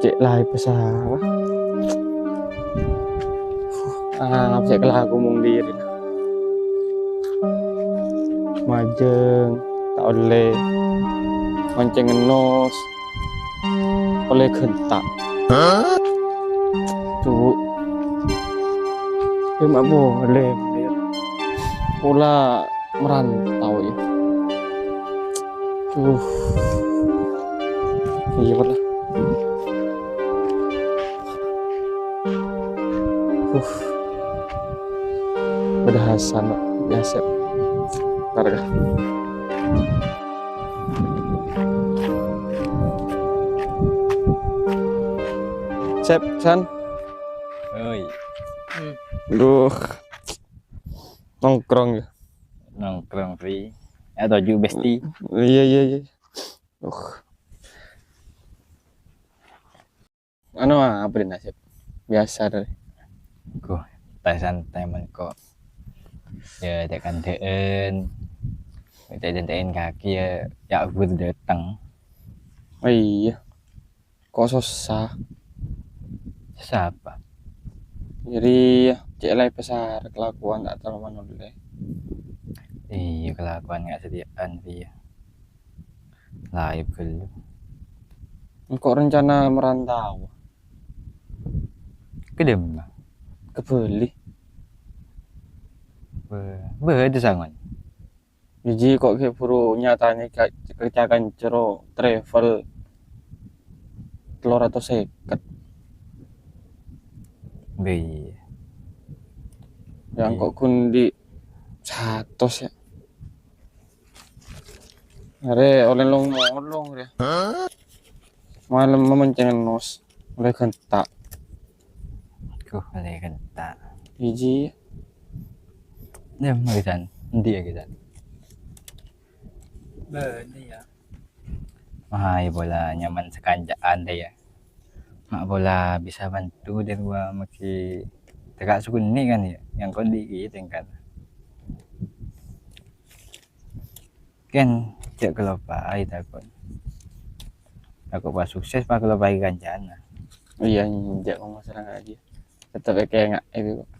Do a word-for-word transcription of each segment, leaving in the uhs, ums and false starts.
Cè' laè pasara. Ah, cè' kalakowan mon dhiri. Majâng, ta' ollè. Mancèng ennos. Ollè ghânta'. Hah? Tuh. Yâ, ma' bolè. Pola merantau, yâ. Duh. Iyâ, pernah. Duh. Padahal sana, yâ, Sep. Bentar, yâ. Sep, San. Oi. Duh. Nongkrong, yâ. Nongkrong, Ri. Yâ, toju', Besti. Iyâ, iyâ, iyâ. Uh. Anu, apa, Ri, nasib? Biasa, Ri. Ko, santai-santai, man, ko. Yâ, cè' kandhâ'ân. Cè' jentè'èn kakè, yâ, yâ, ghun dâteng. Oh, iyâ. Ko' sossa. Sossa apa? Dhâddhi, cè' laè pasara kalakowan ta' terro manollè. Iyâ, kalakowan nga' sadhâjâna, iyâ. Laè ghâllu. Engko' rencana merantau. Ka dimma? Ka Bali. Bâ-, bâdâ sangon. Jiyâ ko' ghi' buru nyatana ka-, kaca kanca ro travel tello ratos sèket. Bâ, iyâ. Yâ, engko' ghun dhi' satos, yâ. Arè ollè long-nolong, yâ. Malem mamancèng ennos, ollè ghânta'. Ko' ollè ghânta'. Iji. Yâ, mari, San. Endi yâ, San? Bâdâ, yâ. Wah, yâ pola nyaman sakanca'an dâ, yâ. Ma' pola bisa bantu dâ rowa maghi tèka' sugunni kan, yâ. Yang kondi iki tèngkat. Kèng, jhâ' kaloppaè tako'. Tako' pas sukses, pas kaloppaè kancana. Iyâ, enjâ' kok masalah aja. Tetep èkènga'è bi' kok.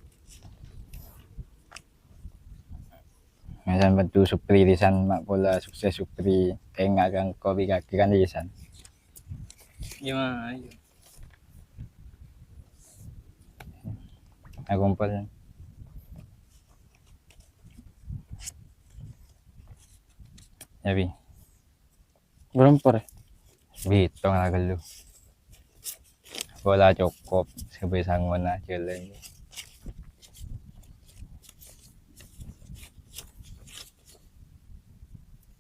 Mèsan bantu Supri, Risan, ma' pola sukses Supri. Kènga' kan kopi kaki kan, Risan. Iyâ, Ma, iyâ. Aku empel. Yâ, Bi. Beremper, yâ? Bitong la ghâllu. Pola cokop, sè bâi sangona jhâlân.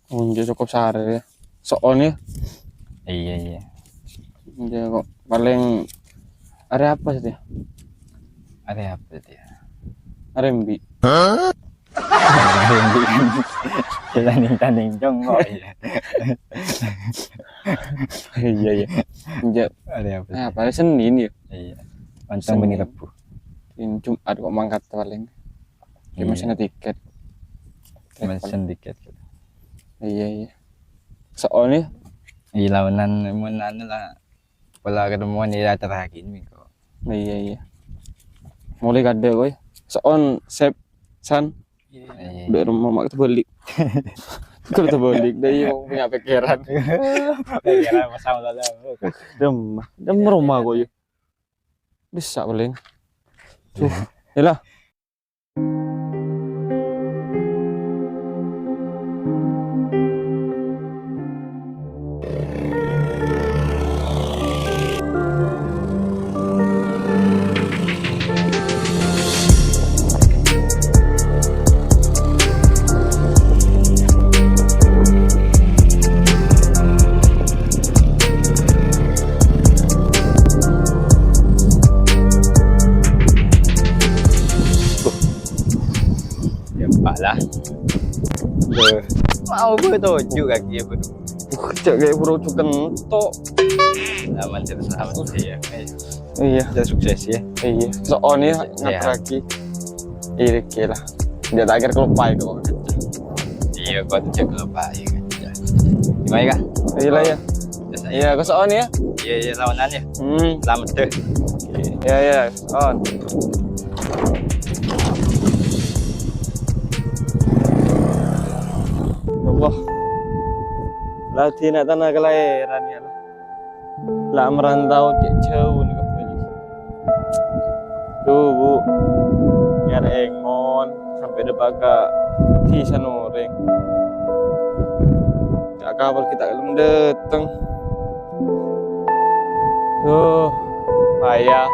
Oh, enjâ' cokop sarè, yâ. So'on, yâ. Iyâ, iyâ. Enjâ' kok palèng arè apa sih, yâ? Arè apa sih, yâ? Arè embi'. Hah? Arè embi'. Tanding-tanding jongkok, iyâ. Iyâ, iyâ. Enjâ'. Arè apa sih? Apa, arè Senin, yâ? Iyâ. Mantang bânnè Rebbhu. Senin Jumat kok mangkat palèng. Iyâ. Mesen tiket. Mesen tiket. Iyâ, iyâ. So'on, yâ? Iyâ, laonan mon anu la, pola ketemuan è acara gini kok. Iyâ, iyâ. Molaè kadhâ' koy. So'on, Sep, San. Iyâ. Dâ' roma ma' terbalik. Kok terbalik? Dâ' iyâ, punya pikiran. Pikiran pasang lala. Dem, dem roma koy. Bisa palèng. Tuh, yâ la. Yâ, pala. Bâ. Mau bâ toju' kakè, yâ, bâ. Uh, cè' kayak buru cuken to. Aman, cè' selamat sih, yâ. Iyâ. Jhâ' sukses, yâ. Iyâ. So'on, yâ, sukses, yâ. Ngatraki. Iyâ, oke lah. Jhâ' ta' kèra kaloppaè kok. Iyâ, kok jhâ' kaloppaè, yâ. Gimana, Kak? Iyâ la, yâ. Biasa, yâ. Iyâ, kok so'on, yâ. Iyâ, iyâ, laonan, yâ. Hmm. Selamet, deh. Iyâ, iyâ, on. Ya Allah. La dinna' tana kalaèran, yâ Allah. La merantau cè' jhâu nèka bhâli. Tuh, Bu. Nyarè engon sampè' dâpa' ka dhisana orèng. Ka' kabhâr ghi' ta' gelem dâteng. Duh, paya.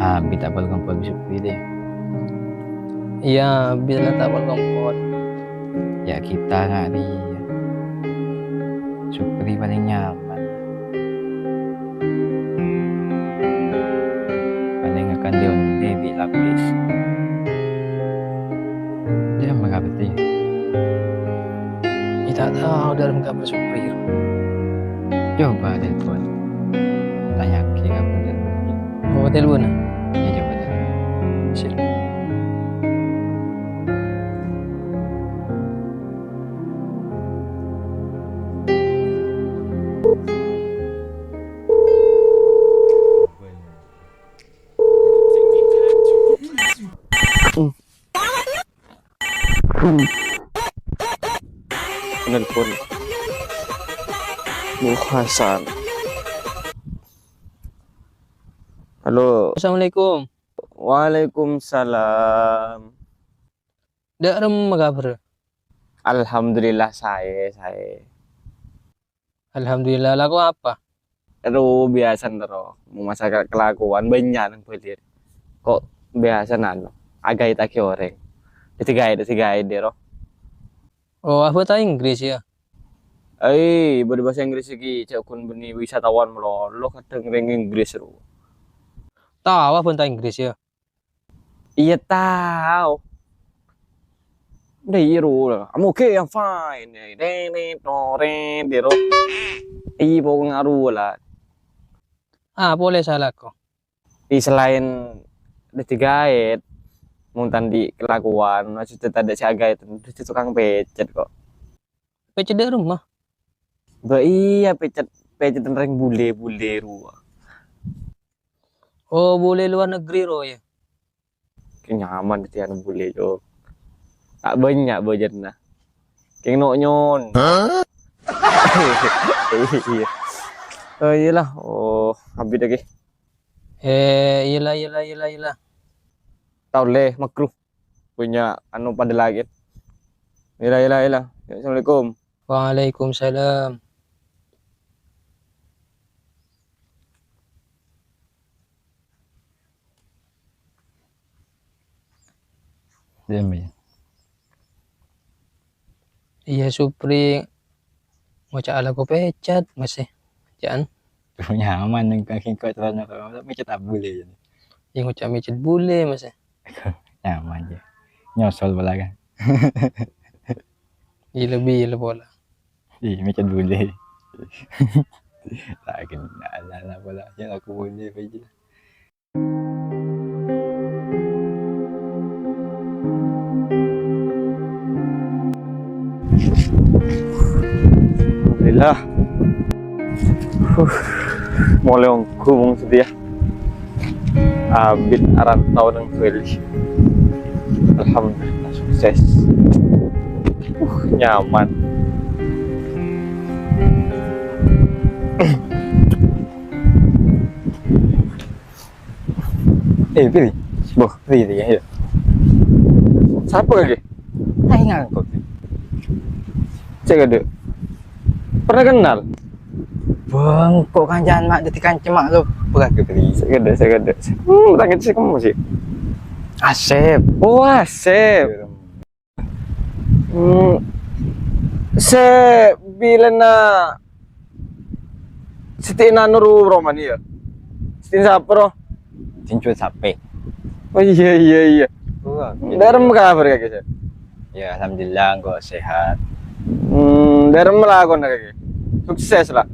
Abit ta' pol-kompol bi' Supri, deh. Iyâ, abit la ta' pol-kompol. Yâ, kita nga' rèya. Supri palèng nyaman. Palèng akan dionde bi' lapis. Dia mengabdi. Ita' tao dâlem kabhâr Supri. Coba telepon. Tanya'aghi kabhâr dâlem. Oh, telepon. Iyâ, coba telepon. Sip. Nelpon. Bu Hasan. Halo. Assalamualaikum. Waalaikumsalam. Dâ' remma kabhâr? Alhamdulillah, saè, saè. Alhamdulillah, lako apa? Ero, biyasana, ro. Mon masalah kalakowan, bânnya' neng bâlir. Ko' biyasana, anu, agaèttaghi orèng. Dhâddhi gaèt, dhâddhi gaèt, ro. Oh, abhâsa Inggris, yâ? Ai, bâdâ bhâsa Inggris iki, jhâ' ghun bânnè wisatawan malolo kadhâng rèng Inggris, ro. Tao abhâsa Inggris, yâ? Iyâ, tao. Dâ' iyâ rowa la. I'm okay, I'm fine. Ren, ren, no, ren, dero. Iyâ, pokokna rowa la. Ah, polè salako. Iyâ, salaèn dhâddhi gaèt, mon ta' andi' kalakowan, maksudnya tadâ' sè agaèt, dhâddhi tokang pècèt ko'. Pècèt dâ' remma? Bâ iyâ, pècèt, pècèt rèng bulè-bulè rowa. Oh, bulè luar negeri ro, yâ? Kèng nyaman dhâddhi anu bulè, Cok. Ta' bânnya' bâjârna. Kèng no'-nyono'. Hah? Iyâ. Oh, iyâ la. Oh, abit lagi. Eh, iyâ la, iyâ la, iyâ la, iyâ la. Ta' ollè, makruh. Punya anu padâ lagi. Iyâ la, iyâ la, iyâ la. Assalamualaikum. Waalaikumsalam. Demi. Iyâ, Supri ngoca' alako pècèt, masih. Jân. Nyaman neng kaki kok celana kok mècèt abulè. Iyâ, ngoca' mècèt bulè, masih. Nyaman, yâ. Nyosol pola kan. Iyâ, lebih, lebih pola. Ih, mècèt bulè. Lagi, ala-ala pola. Yâ, aku bulè aja. Alhamdulillah. Huh. Molaè ongghu, Bung Setia. Abit arantau neng Bali. Alhamdulillah, sukses. Uh, nyaman. Eh, Piri. Boh, Piri, ya. Sapa lagi? Taingan kok. Cek ada. Pernah kenal? Bang, kok kancaan mak dadi kanca mak lo? Apa lagi, Piri? Cek ada, cek ada. Hmm, tangan cek kamu sih. Asep. Oh, Asep. Hmm. Sè bilâna Siti Nanur Roman, iyâ. Siti sapa, ro? Siti sapè. Oh, iyâ, iyâ, iyâ. Wah, dârem kabhâr kakè, Sè? Ya, alhamdulillah, engko' sehat. Hmm, dâremma lakona kakè? Sukses la?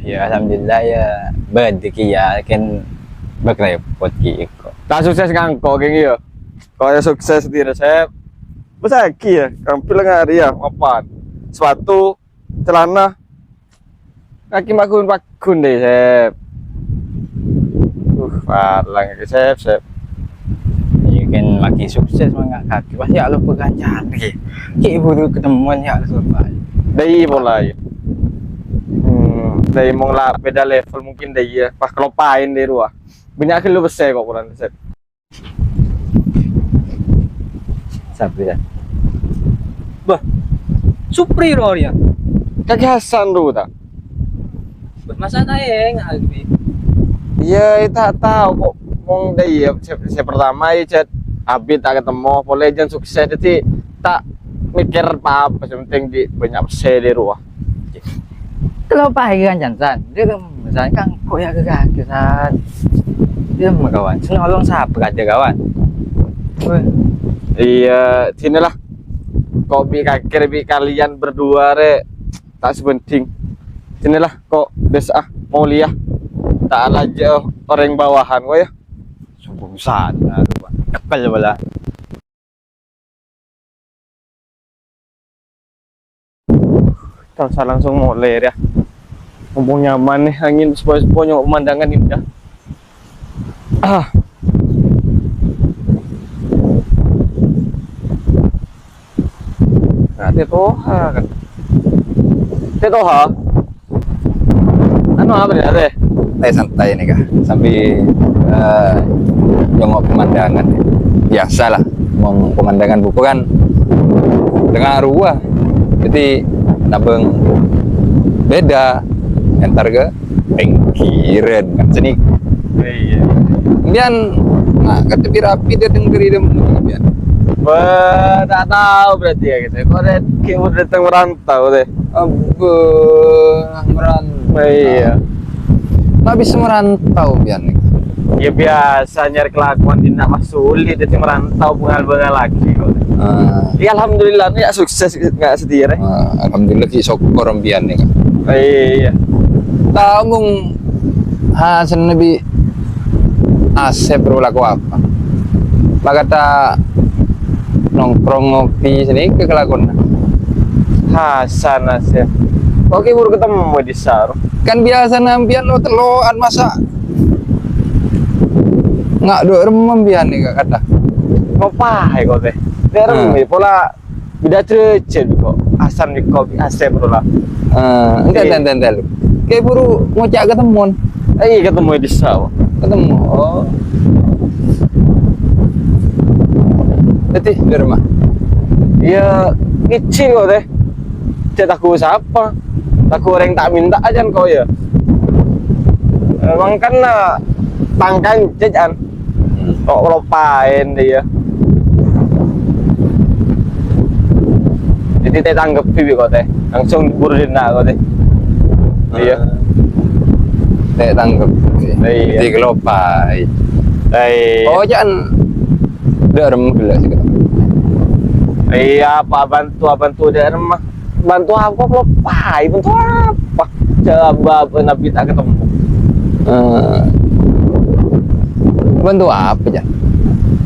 Ya, alhamdulillah, ya, bâdâ kèya, kan bâk rèpot kèya engko'. Ta' sukses ngangko' kèya, ya. Kok ya sukses diri, Sep. Besagi ya, kampil ngari ya, mapan. Sepatu, celana, kaki magun-magun deh, Sep. Uh, palang iki, Sep, Sep. Iya kan lagi sukses mangga kaki. Wah, ya Allah, peganjang iki. Ki buru ketemuan ya Allah, Pak. Dai mulai. Hmm, dai mong la beda level mungkin dai ya. Pas kelopain dai rowa. Banyak gelo bese kok kurang, Sep. Sabri ya. Bah, Supri roh ya. Kakè Hasan rowa ta? Bah, masa ta' enga' lagi? Iya, ta' tao kok. Mong dâ' iyâ, sè, sè pertama ya, Jat. Abi ta' ketemu, polè jân sukses. Jadi, ta' mikir apa-apa, sè penting dâ' bânnya' pèssè dâ' rowa. Kalau pahit kan, Jan, San. Dia kan, San, kan kok ya ke kaki, San. Dia mah, kawan. Sè nolong sapa aja, kawan. Weh. Iya, sinilah. Kok bi' kakè, bi' kalian berdua, rè. Ta' sebanding. Sinilah, kok, bes, ah, mulia. Ta' alaja orèng bawahan, kok, ya. Sombong sana, cekel bala. Terus langsung mulai ya. Mumpung nyaman nih, angin sepoi-sepoi, pemandangan indah. Ah. Nah, Teh Toha kan. Teh Toha. Anu apa ya, Teh? Santai-santai nih, Kak. Sambil, eh, nyongok pemandangan. Biasalah, mong pemandangan buku kan tengah ruah. Jadi, nabeng beda. Entar ke pinggiran kan sini. Iya. Kemudian, nah, kata rapi dia dengerin dia. Wah, ta' tao berarti ya gitu. Kok ada kayak udah datang merantau deh. Abbâ, merantau. Iya. Kok bisa merantau, Bian, nih? Ya, biasa nyari kelakuan di nak sulit, jadi merantau, bengal-bengal lagi kok. Ah. Ya, alhamdulillah, nih, ya, sukses, nggak sedih, ya. Ah, alhamdulillah, ki syukur, Bian, nih, Kak. Iya. Tao, Bung, Hasan lebih Asep berlaku apa? Maka ta' nongkrong ngopi sini ke kelakuan. Hasan Asep. Kok ki buru ketemu di sar? Kan biasa nampian lo teloan masa. Nggak do remem bian nih kata. Ngopaè kok teh? Dek remem pola beda derajat kok. Hasan kok Asep lo lah. Eh, entar, entar, entar, entar. Kayak buru ngocak ketemuan. Eh, iya, ketemu di sawah. Ketemu. Oh. Jadi, di rumah. Iya, ngicil kok teh. Cek taku sapa? Taku orang tak minta aja kok ya. Emang kan, eh, tangkan cek an. Kok ngelupain dia. Jadi teh tanggapi kok teh. Langsung buru dina kok teh. Iya. Teh tanggapi. Iya. Jadi ngelupain. Iya. Oh, jangan. Dek remem gela sih ketemu. Iya, apa bantu, apa bantu dek remem. Bantu apa, apa, apa? Bantu apa? Coba apa Nabi tak ketemu. Eh, bantu apa, Jan?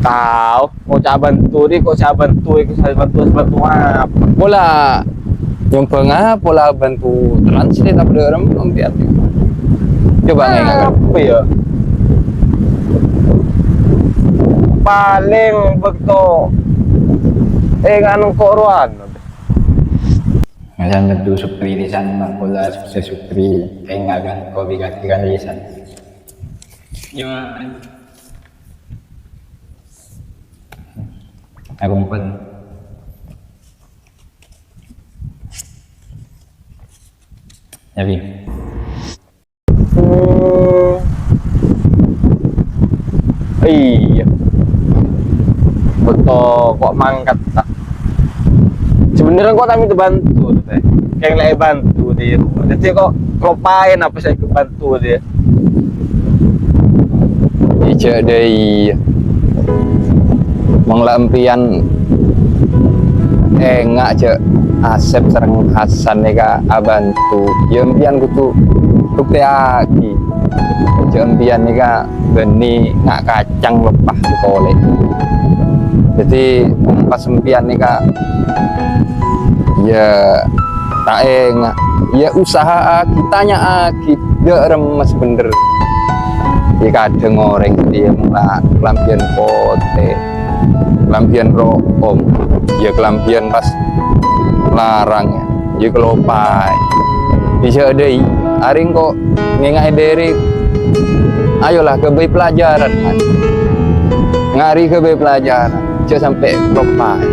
Tahu, mau coba bantu ni, kok coba bantu, ikut saya bantu, bantu apa? Pola nyoba nga, pola bantu translate apa dalam nanti. Coba nggak? Apa ya? Paling begitu. Eh, nganu kok ruan. Ngan tentu Supri di sana, pola sukses Supri, kayak nggak kan, kopi kaki kan di sana. Cuma, aku ngumpul. Jadi. Hmm. Iya. Betul, kok mangkat tak? Sebenarnya kok kami itu bantu tuh, teh. Kayak lagi bantu di rumah. Jadi kok kelupain apa saya ikut bantu dia? Ija dai. Mangla empian Enga' jâ' Asep sareng Hasan nèka abhânto. Yâ, empèyan kodhu buktèyaghi. Jâ' empèyan nèka bânnè nga' kacang loppa polè. Dhâddhi, mon pas empèyan nèka, yâ, ta' enga'. Yâ, usaha'aghi, tanya'aghi. Jâ' remmes bhender. Yâ, kadhâng orèng sè mula kalambhiyân potè. Kalambhiyân ro'om, yâ kalambhiyân pas larang, yâ kaloppaè. Bisa dâi, arè engko' ngènga'è dâri, ayolah ghâbây pelajaran, man. Ngarè ghâbây pelajaran, jâ' sampè' kaloppaè.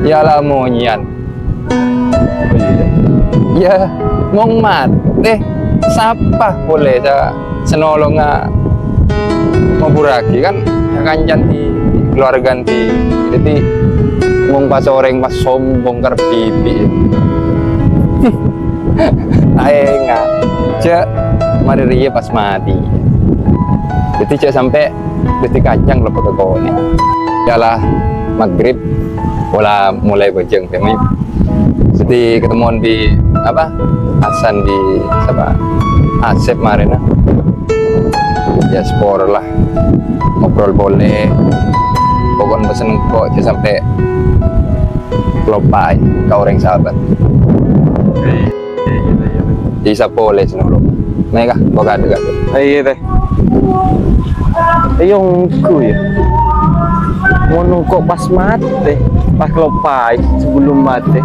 Yâ la monyèyan. Oh, iyâ, iyâ. Yâ, mon matè, sapa polè sè, sè nolonga ngobhurraghi kan? Yâ, kancana, keluargana. Dhâddhi, mon pas orèng pas sombong karep dhibi'. Aènga', jâ' marè rèya pas matè. Dhâddhi, jâ' sampè' dhâddhi kacang loppa ka konè'. Yâ la, maghrib, pola molaè bhâjâng tèmè. Dhâddhi ketemuan bi', apa, Hasan bi', sapa, Asep marèna. Yâ, spor la. Ngobrol polè. Pokokna pesen engko' jâ' sampè' kaloppaè ka orèng sahabat. Isa polè sè nolong. Mèka, kok ada gak? Iyâ, Tè. Iyâ, ongghu, yâ. Mon engko' pas matè, pas kaloppaè, sebelum matè,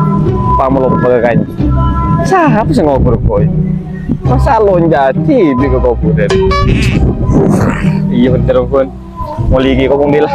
pas maloppa ka kancana. Sapa sè ngobrol kok? Masa lonjâ' dhibi' ka kobhurân? Iyâ, bhender, pon. Molè ghi' kok, pon, la.